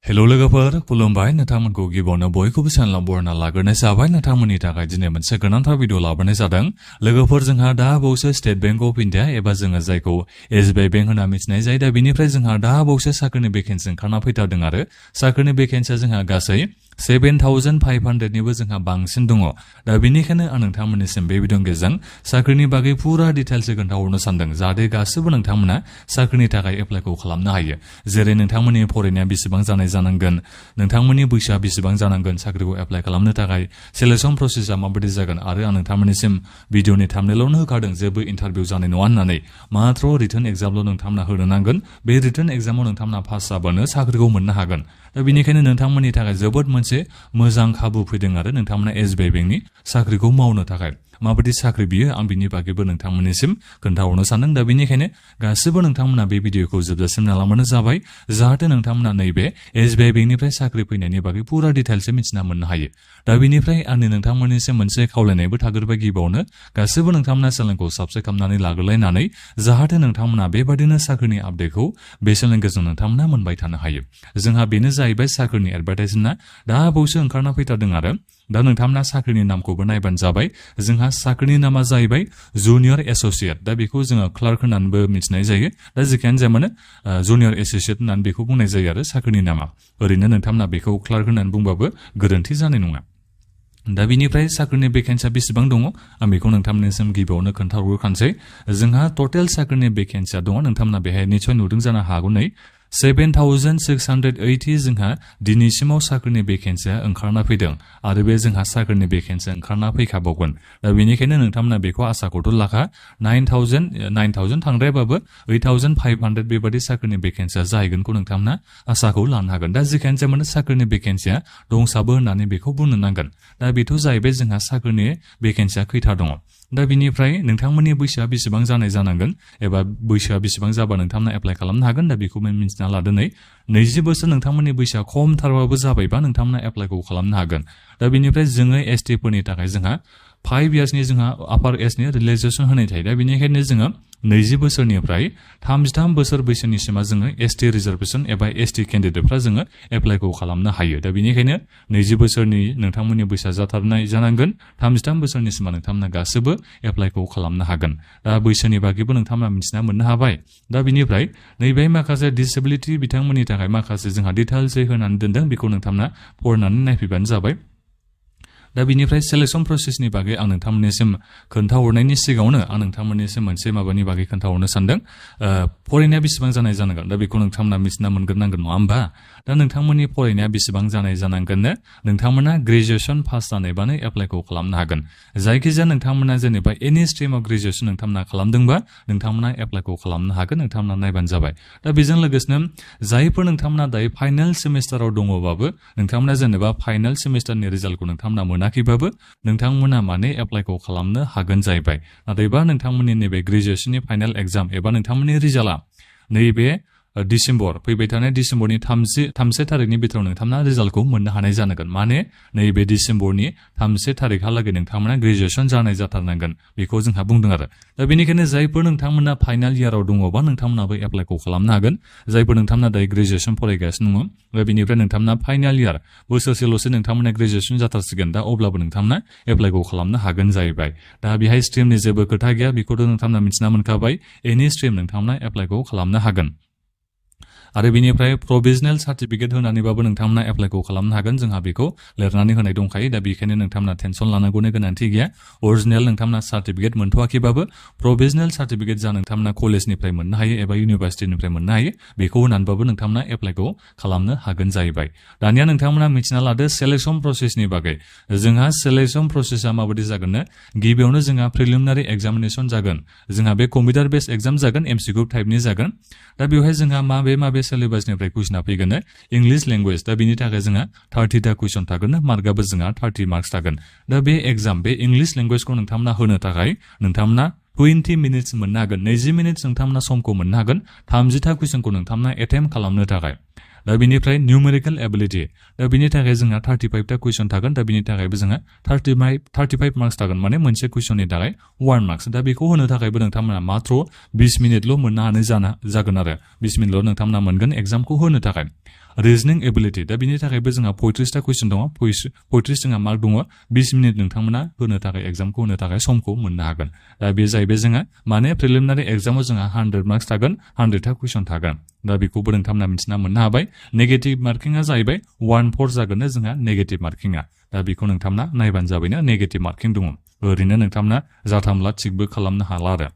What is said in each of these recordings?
hello लोगोफोर खुलुमबाय नोंथांमोनखौ गिबियावनो बयखौबो चेनेलाव बरायना लाग्रोनाय जाबाय नोंथांमोननि थाखाय दिनै मोनसे गोनांथार भिडिअ लाबोनाय जादों लोगोफोर जोंहा दा बावैसो स्टेट बैंक अफ इन्डिया एबा जोङो जायखौ SBI बैंक होनना मिथिनाय जायो दा बेनिफ्राय जोंहा दा बावैसो साख्रिनि भेकेन्सि ओंखारना फैथारदों आरो साख्रिनि भेकेन्सिया जोंहा गासै 7,500 निबो जोंहा बांसिन दङ दा बेनिखायनो आं नोंथांमोननिसिम बे भिडिअनि गेजेरजों साख्रिनि बागै पुरा डिटेल्सै खोन्थाहरनो सानदों जाहाथे गासिबो नोंथांमोना साख्रिनि थाखाय एप्लाइखौ खालामनो हायो जेरै नोंथांमोननि फरायनाया बेसेबां जानाय जानांगोन नोंथांमोननि बैसोआ बेसेबां जानांगोन साख्रिखौ एप्लाइ खालामनो थाखाय सिलेक्शन प्रसेसआ माबायदि जागोन आरो आं नोंथांमोननिसिम भिडिअनि थाम्बनेइलावनो होखादों जेबो इन्टारभिउ जानाय नङा होननानै मात्र रिटन एग्जामल' नोंथांमोना होनो नांगोन बे रिटन एग्जामाव नोंथांमोना पास जाबानो साख्रिखौ मोननो हागोन दा बेनिखायनो नोंथांमोननि थाखाय जोबोद मोनसे मोजां खाबु फैदों आरो नोंथांमोना SBI बेंकनि साख्रिखौ मावनो थाखाय माबायदि साख्रि बियो आं बिनि बागैबो नोंथांमोननिसिम खोन्थाहरनो सानदों दा बेनिखायनो गासिबो नोंथांमोना बे भिडिअखौ जोबजासिम नायलांबानो जाबाय जाहाथे नोंथांमोना नैबे SBI बेंकनिफ्राय साख्रि फैनायनि बागै पुरा डिटेल्सै मिथिना मोननो हायो दा बेनिफ्राय आंनि नोंथांमोननिसिम मोनसे खावलायनायबो थाग्रोबाय गिबियावनो गासिबो नोंथांमोना चेनेलखौ साबस्क्राइब खालामनानै लाग्रोलायनानै जाहाथे नोंथांमोना बेबादिनो साख्रिनि आपडेटखौ बे चेनेलनि गेजेरजों नोंथांमोना मोनबाय थानो हायो जोंहा बेनो जाहैबाय साख्रिनि एडभार्टाइजमेन्टआ दा बावैसो ओंखारना फैथारदों आरो दा नोंथांमोना साख्रिनि नामखौबो नायबानो जाबाय जोंहा साख्रिनि नामा जाहैबाय जुनियर एसोसिएट दा बेखौ जोङो क्लार्क होननानैबो मिथिनाय जायो दा जेखियानो जाया मानो जुनियर एसोसिएट होननानै बेखौ बुंनाय जायो आरो साख्रिनि नामा ओरैनो नोंथांमोना बेखौ क्लार्क होननानै बुंबाबो गोरोन्थि जानाय नङा दा बिनिफ्राय साख्रिनि भेकेन्सिया बेसेबां दङ आं बेखौ नोंथांमोननिसिम गिबियावनो खोन्थाहरखानोसै जोंहा टटेल साख्रिनि भेकेन्सिया दङ नोंथांमोना बेहाय निसय नुदों जानो हागौ नै 7,680 जोंहा दिनैसिमाव साख्रिनि भेकेन्सिया ओंखारना फैदों आरो बे जोंहा साख्रिनि भेकेन्सिया ओंखारना फैखाबावगोन दा बेनिखायनो नोंथांमोना बेखौ आसाखौथ' लाखा 9,000 थांद्रायबाबो 8,500 बेबादि साख्रिनि भेकेन्सिया जाहैगोनखौ नोंथांमोना आसाखौ लानो हागोन दा जेखियानो जाया मानो साख्रिनि भेकेन्सिया दंसाबो होननानै बेखौ बुंनो नांगोन दा बेथ' जाहैबाय जोंहा साख्रिनि भेकेन्सिया खैथा दङ दा बिनिफ्राय नोंथांमोननि बैसोआ बेसेबां जानाय जानांगोन एबा बैसोआ बेसेबां जाबा नोंथांमोना एप्लाइ खालामनो हागोन दा बेखौ मिन्थिना लादो नै 20 बोसोर नोंथांमोननि बैसोआ खमथारबाबो जाबायबा नोंथांमोना एप्लाइखौ खालामनो हागोन दा बेनिफ्राय जोङो ST फोरनि थाखाय जोंहा 5 इयार्सनि जोंहा आपार एजनि रिलेक्सेसन होनाय थायो दा बेनिखायनो जोङो 20 बोसोरनिफ्राय 33 बोसोर बैसोनिसिमा जोङो ST रिजार्भेसन एबा ST केन्डिडेटफ्रा जोङो एप्लाइखौ खालामनो हायो दा बेनिखायनो 20 बोसोरनि नोंथांमोननि बैसोआ जाथारनाय जानांगोन 33 बोसोरनिसिमा नोंथांमोना गासिबो एप्लाइखौ खालामनो हागोन दा बैसोनि बागैबो नोंथांमोना मिथिना मोननो हाबाय दा बिनिफ्राय नैबे माखासे डिसेबिलिटि बिथांमोननि थाखाय माखासे जोंहा डिटेल्सै होनानै दोनदों बेखौ नोंथांमोना फरायनानै नायफैबानो जाबाय दा बिनिफ्राय सिलेक्शन प्रसेसनि बागै आं नोंथांमोननिसिम खोन्थाहरनायनि सिगाङावनो आं नोंथांमोननिसिम मोनसे माबानि बागै खोन्थाहरनो सानदों फरायनाया बेसेबां जानाय जानांगोन दा बेखौ नोंथांमोना मिथिना मोनग्रोनांगोन नङा होमबा दा नोंथांमोननि फरायनाया बेसेबां जानाय जानांगोननो नोंथांमोना ग्रेजुएसन पास जानायबानो एप्लाइखौ खालामनो हागोन जायखिजाया नोंथांमोना जेनेबा एनि स्ट्रिमाव ग्रेजुएसन नोंथांमोना खालामदोंबा नोंथांमोना एप्लाइखौ खालामनो हागोन नोंथांमोना नायबानो जाबाय दा बेजों लोगोसेनो जायफोर नोंथांमोना दायो फाइनाल सेमिस्टाराव दङबाबो नोंथांमोना जेनेबा फाइनाल सेमिस्टारनि रिजाल्टखौ नोंथांमोना मोनाखैबाबो नोंथांमोना माने एप्लाइखौ खालामनो हागोन जाहैबाय नाथायबा नोंथांमोननि नैबे ग्रेजुएसननि फाइनाल एग्जाम एबा नोंथांमोननि रिजाल्टआ नैबे डिसेम्बर फैबाय थानाय डिसेम्बरनि 3 थारिखनि बिथोराव नोंथांमोना रिजाल्टखौ मोननो हानाय जानांगोन माने नैबे डिसेम्बरनि 3 थारिखहालागै नोंथांमोना ग्रेजुएसन जानाय जाथारनांगोन बेखौ जोंहा बुंदों आरो दा बेनिखायनो जायफोर नोंथांमोना फाइनाल इयाराव दङबा नोंथांमोनाबो एप्लाइखौ खालामनो हागोन जायफोर नोंथांमोना दायो ग्रेजुएसन फरायगासिनो दङ दा बेनिफ्राय नोंथांमोना फाइनाल इयार बोसोरसेल'सो नोंथांमोना ग्रेजुएसन जाथारसिगोन दा अब्लाबो नोंथांमोना एप्लाइखौ खालामनो हागोन जाहैबाय दा बेहाय स्ट्रिमनि जेबो खोथा गैया बेखौथ' नोंथांमोना मिथिना मोनखाबाय एनि स्ट्रिम नोंथांमोना एप्लाइखौ खालामनो हागोन आरो बेनिफ्राय प्रोभिजनेल सार्टिफिकेट होनानैबाबो नोंथांमोना एप्लाइखौ खालामनो हागोन जोंहा बेखौ लिरनानै होनाय दंखायो दा बेखायनो नोंथांमोना टेनसन लानांगौनि गोनांथि गैया अरिजिनेल नोंथांमोना सार्टिफिकेट मोनथ'वाखैबाबो प्रोभिजनेल सार्टिफिकेट जा नोंथांमोना कलेजनिफ्राय मोननो हायो एबा इउनिभार्सिटिनिफ्राय मोननो हायो बेखौ होनानैबाबो नोंथांमोना एप्लाइखौ खालामनो हागोन जाहैबाय दानिया नोंथांमोना मिथिना लादो सिलेक्शन प्रसेसनि बागै जोंहा सिलेक्शन प्रसेसा माबायदि जागोननो गिबियावनो जोंहा प्रिलिमिनारि एग्जामिनेसन जागोन जोंहा बे कम्पिउटार बेस एग्जाम जागोन MCQ टाइपनि जागोन दा बेवहाय जोंहा माबे सिलेबासनिफ्राय कुइसना फैगोन इंलिश लेंगुवेज दा बेनि थाखाय जोंहा 30टा कुइसन थागोन मार्कआबो जोंहा 30 मार्क्स थागोन दा बे एग्जाम बे इंलिश लेंगुवेजखौ नोंथांमोना होनो थाखाय नोंथांमोना 20 मिनिट्स मोननो हागोन 20 मिनिट्स नोंथांमोना समखौ मोननो हागोन 30टा कुइसनखौ नोंथांमोना एटेम्प्ट खालामनो थाखाय दा बेनिफ्राय न्यूमेरिकल एबिलिटी दा बेनि थाखाय जोंहा 35टा कुइसन थागोन दा बेनि थाखायबो जोंहा 35 मार्क्स थागोन माने मोनसे कुइसननि थाखाय 1 मार्क्स दा बेखौ होनो थाखायबो नोंथांमोना मात्र 20 मिनिटल' मोननो हानाय जागोन आरो 20 मिनिटल' नोंथांमोना मोनगोन एग्जामखौ होनो थाखाय रिजनिं एबिलिटि दा बिनि थाखायबो जोंहा 35टा कुइसन दङ 35 जोंहा मार्क दङ 20 मिनिट नोंथांमोना होनो थाखाय एग्जामखौ होनो थाखाय समखौ मोननो हागोन दा बे जाहैबाय जोंहा माने प्रिलिमिनारि एग्जामाव जोंहा 100 मार्क्स थागोन 100टा कुइसन थागोन दा बेखौबो नोंथांमोना मिथिना मोननो हाबाय नेगेटिभ मार्किंआ जाहैबाय 1/4 जागोन जोंहा नेगेटिभ मार्किंआ दा बेखौ नोंथांमोना नायबानो जाबायनो नेगेटिभ मार्किं दङ ओरैनो नोंथांमोना जाथामला थिकबो खालामनो हाला आरो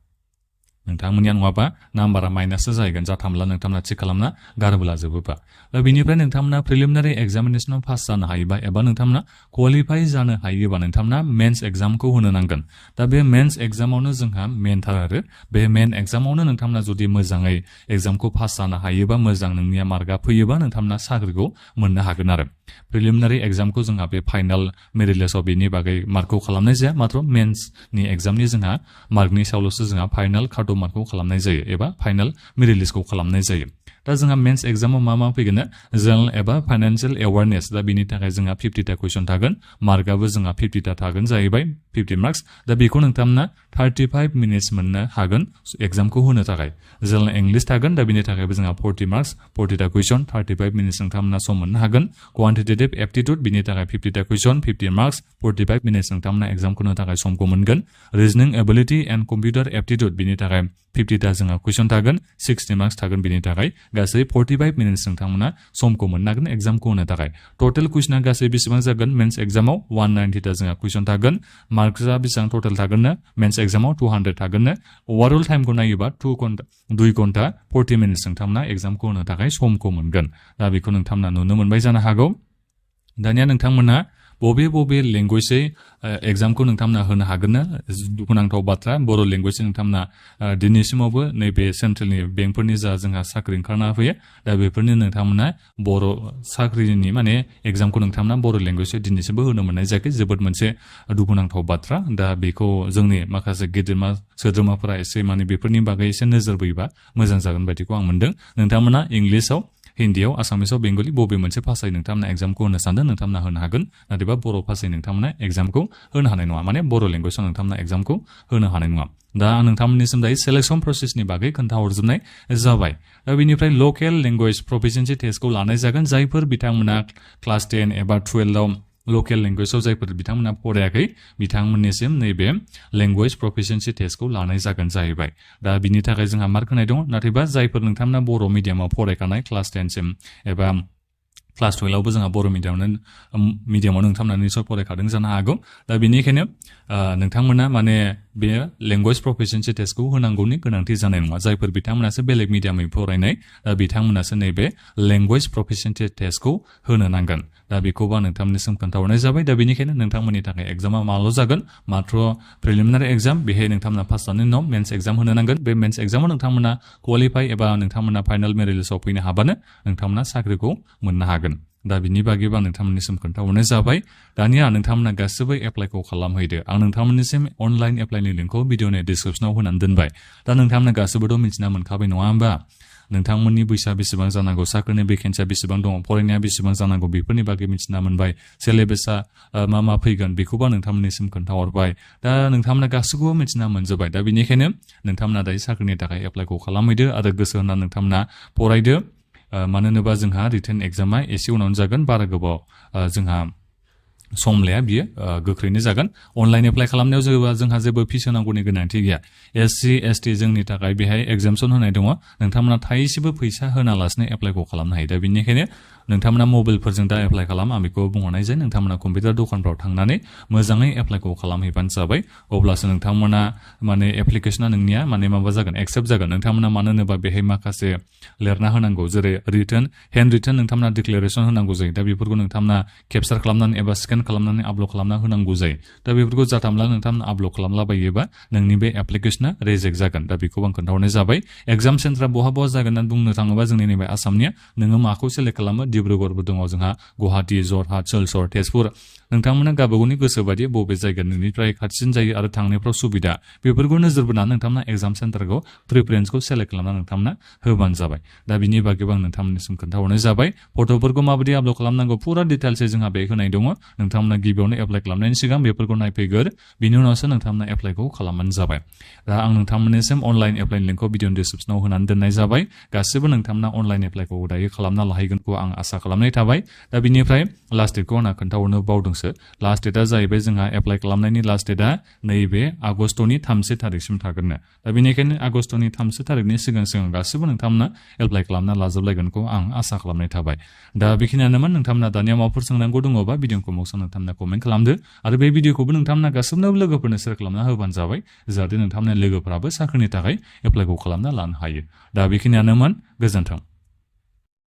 नोंथांमोननिया नङाबा नाम्बारा माइनाससो जाहैगोन जाथामला नोंथांमोना थिक खालामना गारबोला जोबोबा दा बेनिफ्राय नोंथांमोना प्रिलिमिनारि एग्जामिनेसनाव पास जानो हायोबा एबा नोंथांमोना क्वालिफाइ जानो हायोबा नोंथांमोना मेन्स एग्जामखौ होनो नांगोन दा बे मेन्स एग्जामावनो जोंहा मेनथार आरो बे मेन एग्जामावनो नोंथांमोना जुदि मोजाङै एग्जामखौ पास जानो हायोबा मोजां नोंनिया मार्कआ फैयोबा नोंथांमोना साख्रिखौ मोननो हागोन आरो प्रिलिमिनारि एग्जामखौ जोंहा बे फाइनाल मेरिट लिस्टआव बेनि बागै मार्कखौ खालामनाय जाया मात्र मेन्सनि एग्जामनि जोंहा मार्कनि सायावल'सो जोंहा फाइनाल काट अफ मार्कखौ खालामनाय जायो एबा फाइनाल मेरिट लिस्टखौ खालामनाय जायो दा जोंहा मेन्स एग्जामाव मा फैगोन जेनेरेल एबा फाइनान्सियेल एवारनेस दा बिनि थाखाय जोंहा 50टा कुइसन थागोन मार्कआबो जोंहा 50टा थागोन जाहैबाय 50 मार्क्स दा बेखौ नोंथांमोना 35 मिनिट्स मोननो हागोन एग्जामखौ होनो थाखाय जेनेरेल इंलिश थागोन दा बिनि थाखायबो जोंहा 40 मार्क्स 40टा कुइसन 35 मिनिट्स नोंथांमोना सम मोननो हागोन क्वान्टिटेटिभ एप्टिट्युड बिनि थाखाय 50टा कुइसन 50 मार्क्स 45 मिनिट्स नोंथांमोना एग्जामखौ होनो थाखाय समखौ मोनगोन रिजनिं एबिलिटि एन्ड कम्पिउटार एप्टिट्युड बिनि थाखाय 50टा जोंहा कुइसन थागोन 60 मार्क्स थागोन बिनि थाखाय गासै 45 मिनिट्स नोंथांमोना समखौ मोननो हागोन एग्जामखौ होनो थाखाय टोटेल कुइसना गासै बेसेबां जागोन मेन्स एग्जामाव 190टा जोंहा कुइसन थागोन मार्क्सआ बेसेबां टोटेल थागोन मेन्स एग्जामाव 200 थागोन ओभारअल टाइमखौ नायोबा 2 घन्टा 40 मिनिट्स नोंथांमोना एग्जामखौ होनो थाखाय समखौ मोनगोन दा बेखौ नोंथांमोना नुनो मोनबाय जानो हागौ दानिया नोंथांमोना बबे लेंगुवेजै एग्जामखौ नोंथांमोना होनो हागोन दुखुनांथाव बाथ्रा बर' लेंगुवेजजों नोंथांमोना दिनैसिमावबो नैबे सेन्ट्रेलनि बेंकफोरनि जोंहा साख्रि ओंखारना फैयो दा बेफोरनि नोंथांमोना बर' साख्रिनि माने एग्जामखौ नोंथांमोना बर' लेंगुवेजजों दिनैसिमबो होनो मोननाय जायाखै जोबोद मोनसे दुखुनांथाव बाथ्रा दा बेखौ जोंनि माखासे गेदेरमा सोद्रोमाफोरा एसे माने बेफोरनि बागै एसे नोजोर बोयोबा मोजां जागोन बायदिखौ आं मोनदों नोंथांमोना इंलिसाव हिन्दीयाव आसामिसाव बेंगलि बबे मोनसे भाषायै नोंथांमोना एग्जामखौ होनो सानदों नोंथांमोना होनो हागोन नाथायबा बर' भाषायै नोंथांमोना एग्जामखौ होनो हानाय नङा माने बर' लेंगुवेजाव नोंथांमोना एग्जामखौ होनो हानाय नङा दा आं नोंथांमोननिसिम दायो सेलेक्सन प्रसेसनि बागै खोन्थाहरजोबनाय जाबाय दा बेनिफ्राय लकेल लेंगुवेज प्रफिसियेन्सि टेस्टखौ लानाय जागोन जायफोर बिथांमोना क्लास 10 एबा 12आव लकेल लेंगुवेजाव जायफोर बिथांमोना फरायाखै बिथांमोननिसिम नैबे लेंगुवेज प्रफिसियेन्सि टेस्टखौ लानाय जागोन जाहैबाय दा बिनि थाखाय जोंहा मार्क होनाय दङ नाथायबा जायफोर नोंथांमोना बर' मिडियामाव फरायखानाय क्लास 10 सिम एबा क्लास 12आवबो जोंहा बर' मिडियामाव नोंथांमोना निसय फरायखादों जानो हागौ दा बेनिखायनो नोंथांमोना माने बे लेंगुवेज प्रफिसियेन्सि टेस्टखौ होनांगौनि गोनांथि जानाय नङा जायफोर बिथांमोनासो बेलेग मिडियामै फरायनाय दा बिथांमोनासो नैबे लेंगुवेज प्रफिसियेन्सि टेस्टखौ होनो नांगोन दा बेखौबो आं नोंथांमोननिसिम खोन्थाहरनाय जाबाय दा बेनिखायनो नोंथांमोननि थाखाय एग्जामा माल' जागोन मात्र प्रिलिमिनारि एग्जाम बेहाय नोंथांमोना पास जानायनि उनाव मेन्स एग्जाम होनो नांगोन बे मेन्स एग्जामाव नोंथांमोना क्वालिफाइ एबा नोंथांमोना फाइनाल मेरिट लिस्टआव फैनो हाबानो नोंथांमोना साख्रिखौ मोननो हागोन दा बिनि बागैबो आं नोंथांमोननिसिम खोन्थाहरनाय जाबाय दानिया नोंथांमोना गासैबो एप्लाइखौ खालामहैदो आं नोंथांमोननिसिम अनलाइन एप्लाइनि लिंकखौ भिडिअनि डिसक्रिपसनाव होनानै दोनबाय दा नोंथांमोना गासैबोथ' मिथिना मोनखाबाय नङा होमबा नोंथांमोननि बैसोआ बेसेबां जानांगौ साख्रिनि भेकेन्सिया बेसेबां दङ फरायनाया बेसेबां जानांगौ बेफोरनि बागै मिथिना मोनबाय सिलेबासा मा फैगोन बेखौबो नोंथांमोननिसिम खोन्थाहरबाय दा नोंथांमोना गासैखौबो मिथिना मोनजोबबाय दा बेनिखायनो नोंथांमोना दायो साख्रिनि थाखाय एप्लाइखौ खालामहैदो आरो गोसो होना नोंथांमोना फरायदो मानो होनोबा जोंहा रिटेन एग्जामा एसे उनावनो जागोन बारा गोबाव जोंहा सम लाया बियो गोख्रैनो जागोन अनलाइन एप्लाइ खालामनायाव जोंहा जेबो फिस होनांगौनि गोनांथि गैया एससि एसटि जोंनि थाखाय बेहाय एगजामसन होनाय दङ नोंथांमोना थाइसेबो फैसा होनालासिनो एप्लाइखौ खालामनो हायो दा बेनिखायनो नोंथांमोना मबाइलफोरजों दा एप्लाइ खालाम आं बेखौ बुंहरनाय जायो नोंथांमोना कम्पिउटार दखानफ्राव थांनानै मोजाङै एप्लाइखौ खालामहैबानो जाबाय अब्लासो नोंथांमोना माने एप्लिकेसना नोंनिया माने माबा जागोन एक्सेप्ट जागोन नोंथांमोना मानो होनोबा बेहाय माखासे लिरना होनांगौ जेरै रिटन हेन्ड रिटन नोंथांमोना डिक्लेरेसन होनांगौ जायो दा बेफोरखौ नोंथांमोना केपचार खालामनानै एबा स्केन खालामनानै आपल'ड खालामना होनांगौ जायो दा बेफोरखौ जाथामला नोंथांमोना आपल'ड खालामलाबायोबा नोंनि बे एप्लिकेसना रिजेक्ट जागोन दा बेखौ आं खोन्थाहरनाय जाबाय एग्जाम सेन्टारा बहा जागोन होननानै बुंनो थाङोबा जोंनि नैबे आसामनिया नोङो माखौ सेलेक्ट खालामो डिब्रुगड़बो दङ जोंहा गुवाहाटी जरहाट सिलचर तेजपुर नोंथांमोना गावबागावनि गोसो बायदि बबे जायगा नोंनिफ्राय खाथिसिन जायो आरो थांनायफ्राव सुबिदा बेफोरखौ नोजोर बोनानै नोंथांमोना एग्जाम सेन्टारखौ प्रिफारेन्सखौ सेलेक्ट खालामना नोंथांमोना होबानो जाबाय दा बिनि बागैबो आं नोंथांमोननिसिम खोन्थाहरनाय जाबाय फट'फोरखौ माबायदि आपल'ड खालामनांगौ फुरा डिटेल्सै जोंहा बे होनाय दङ नोंथांमोना गिबियावनो एप्लाइ खालामनायनि सिगां बेफोरखौ नायफैगोर बिनि उनावसो नोंथांमोना एप्लाइखौ खालामबानो जाबाय दा आं नोंथांमोननिसिम अनलाइन एप्लाइनि लिंकखौ भिडिअनि डिसक्रिपसनाव होनानै दोननाय जाबाय गासिबो नोंथांमोना अनलाइन एप्लाइखौ दायो खालामना लाहैगोनखौ आं आसा खालामनाय थाबाय दा बिनिफ्राय लास्ट डेटखौ आं खोन्थाहरनो बावदोंसो लास्ट डेटआ जाहैबाय जोंहा एप्लाइ खालामनायनि लास्ट डेटआ नैबे आगस्तनि 3 थारिखसिम थागोननो दा बेनिखायनो आगस्तनि 3 थारिखनि सिगां गासिबो नोंथांमोना एप्लाइ खालामना लाजोबलायगोनखौ आं आसा खालामनाय थाबाय दा बेखिनियानोमोन नोंथांमोना दानिया माबाफोर सोंनांगौ दङबा भिडिअखौ मौसम नोंथांमोना कमेन्ट खालामदो आरो बे भिडिअखौबो नोंथांमोना गासिबनोबो लोगोफोरनो शेयार खालामना होबानो जाबाय जाहाथे नोंथांमोननि लोगोफोराबो साख्रिनि थाखाय एप्लाइखौ खालामना लानो हायो दा बेखिनियानोमोन गोजोन्थों